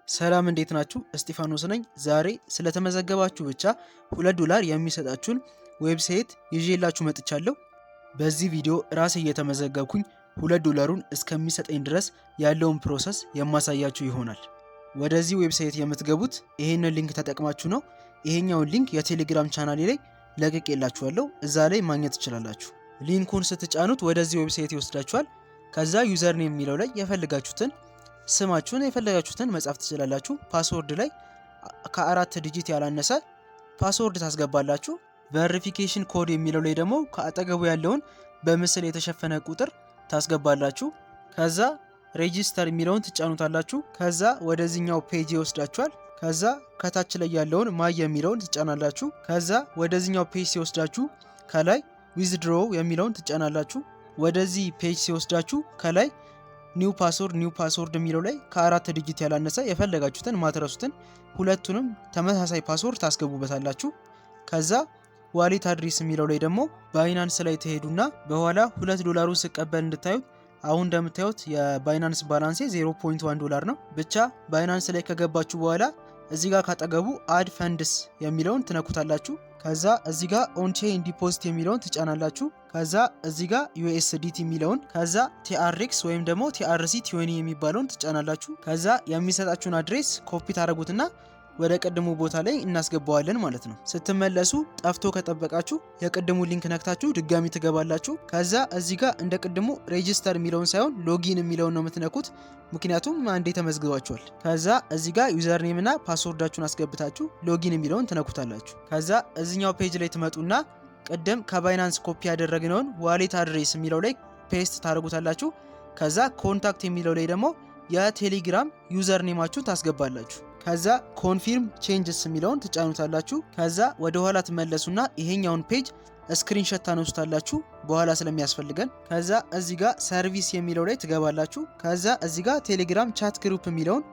ሰላም፣ እንዴት ናችሁ? እስጢፋኖስ ነኝ። ዛሬ ስለተመዘገባችሁ ብቻ 2 ዶላር የሚሰጣችሁን website ይዤላችሁ መጥቻለሁ። በዚህ ቪዲዮ ራሴ እየተመዘገብኩኝ 2 ዶላሩን እስከሚሰጠኝ ድረስ ያለውን process የማሳያችሁ ይሆናል። ወደዚህ website የምትገቡት ይሄንን link ተጠቅማችሁ ነው። ይሄኛውን link የቴሌግራም ቻናሌ ላይ ለቅቄላችኋለሁ። እዛ ላይ ማግኘት ትችላላችሁ። Link ኡን ስትጫኑት ወደዚህ website ይወስዳችኋል። ከዛ username የሚለው ላይ የፈለጋችሁትን ስማችሁን የፈለጋችሁትን መጻፍ ትችላላችሁ። Password ላይ ከአራት digit ያላነሰ password ታስገባላችሁ። Verification code የሚለው ላይ ደግሞ ከአጠገቡ ያለውን በምስል የተሸፈነ ቁጥር ታስገባላችሁ። ከዛ register የሚለውን ትጫኑታላችሁ። ከዛ ወደዚህኛው page ይወስዳችኋል። ከዛ ከታች ላይ ያለውን my የሚለውን ትጫናላችሁ። ከዛ ወደዚህኛው page ሲወስዳችሁ ከላይ withdraw የሚለውን ትጫናላችሁ። ወደዚህ page ሲወስዳችሁ ከላይ new password፣ new password የሚለው ላይ ከአራት digit ያላነሰ የፈለጋችሁትን ማትረሱትን ሁለቱንም ተመሳሳይ password ታስገቡበታላችሁ። ከዛ wallet address የሚለው ላይ ደግሞ Binance ላይ ትሄዱና በኋላ 2 ዶላሩን ስቀበል እንድታዩት፣ አሁን እንደምታዩት የ Binance balance ኤ 0.1 ዶላር ነው። ብቻ Binance ላይ ከገባችሁ በኋላ እዚህ ጋር ካጠገቡ add funds የሚለውን ትነኩታላችሁ። ከዛ እዚህ ጋር on-chain deposit የሚለውን ትጫናላችሁ። ከዛ እዚህ ጋር USDT የሚለውን፣ ከዛ TRX ወይም ደግሞ TRC20 የሚባለውን ትጫናላችሁ። ከዛ የሚሰጣችሁን address copy ታደርጉትና ወደ ቅድሙ ቦታ ላይ እናስገባዋለን ማለት ነው። ስትመለሱ ጠፍቶ ከጠበቃችሁ የቅድሙ link ነክታችሁ ድጋሚ ትገባላችሁ። ከዛ እዚህ ጋር እንደ ቅድሙ register የሚለውን ሳይሆን login የሚለውን ነው የምትነኩት፣ ምክንያቱም አንዴ ተመዝግባችኋል። ከዛ እዚህ ጋር username እና password ኣችሁን አስገብታችሁ login የሚለውን ትነኩታላችሁ። ከዛ እዚኛው page ላይ ትመጡና ቅድም ከ Binance copy ያደረግነውን wallet address የሚለው ላይ paste ታደርጉታላችሁ። ከዛ contact የሚለው ላይ ደግሞ የቴሌግራም username ኣችሁን ታስገባላችሁ። ከዛ confirm changes የሚለውን ትጫኑታላችሁ። ከዛ ወደ ኋላ ትመለሱና ይሄኛውን page screenshot ታነሱታላችሁ በኋላ ስለሚያስፈልገን። ከዛ እዚህ ጋር service የሚለው ላይ ትገባላችሁ። ከዛ እዚህ ጋር ቴሌግራም chat group የሚለውን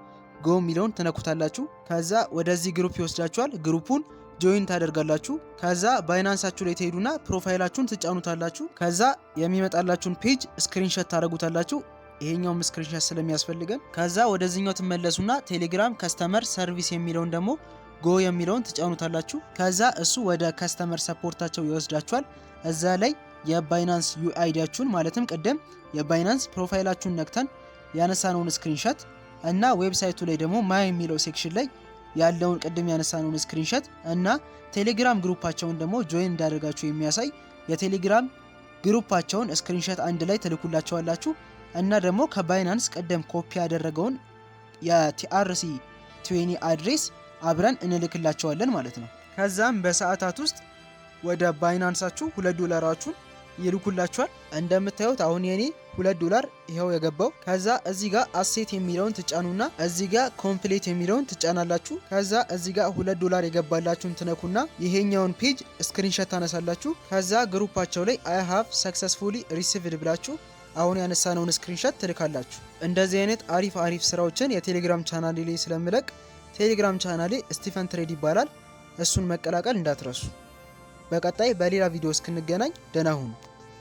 go የሚለውን ትነኩታላችሁ። ከዛ ወደዚህ group ይወስዳችኋል። Group ኡን join ታደርጋላችሁ። ከዛ Binance ኣችሁ ላይ ትሄዱና profile ኣችሁን ትጫኑታላችሁ። ከዛ የሚመጣላችሁን page screenshot ታደርጉታላችሁ። ይሄኛውም screenshot ስለሚያስፈልገን። ከዛ ወደዚህኛው ትመለሱና ቴሌግራም customer service የሚለውን ደግሞ go የሚለውን ትጫኑታላችሁ። ከዛ እሱ ወደ customer support ኣቸው ይወስዳችኋል። እዛ ላይ የ Binance UID ያችሁን፣ ማለትም ቅድም የ Binance profile ኣችሁን ነክተን ያነሳነውን screenshot እና website ኡ ላይ ደግሞ my የሚለው section ላይ ያለውን ቅድም ያነሳነውን screenshot እና ቴሌግራም group ኣቸውን ደግሞ join እንዳደረጋችሁ የሚያሳይ የቴሌግራም group ኣቸውን screenshot አንድ ላይ ትልኩላቸዋላችሁ እና ደግሞ ከ Binance ቀደም ኮፒ ያደረገውን የ TRC20 address አብረን እንልክላቸዋለን ማለት ነው። ከዛም በሰዓታት ውስጥ ወደ Binance ኣችሁ 2 ዶላራችሁን ይልኩላችኋል። እንደምታዩት አሁን የኔ 2 ዶላር ይኸው የገባው። ከዛ እዚህ ጋር asset የሚለውን ትጫኑና እዚህ ጋር complete የሚለውን ትጫናላችሁ። ከዛ እዚህ ጋር 2 ዶላር የገባላችሁን ትነኩና ይሄኛውን page screenshot ታነሳላችሁ። ከዛ group ኣቸው ላይ "I have successfully received" ብላችሁ አሁን ያነሳነውን screenshot ትልካላችሁ። እንደዚህ አይነት አሪፍ አሪፍ ስራዎችን የቴሌግራም ቻናሌ ላይ ስለምለቅ ቴሌግራም ቻናሌ ስቲፈን ትሬድ ይባላል። እሱን መቀላቀል እንዳትረሱ። በቀጣይ በሌላ ቪዲዮ እስክንገናኝ ደህና ሁኑ።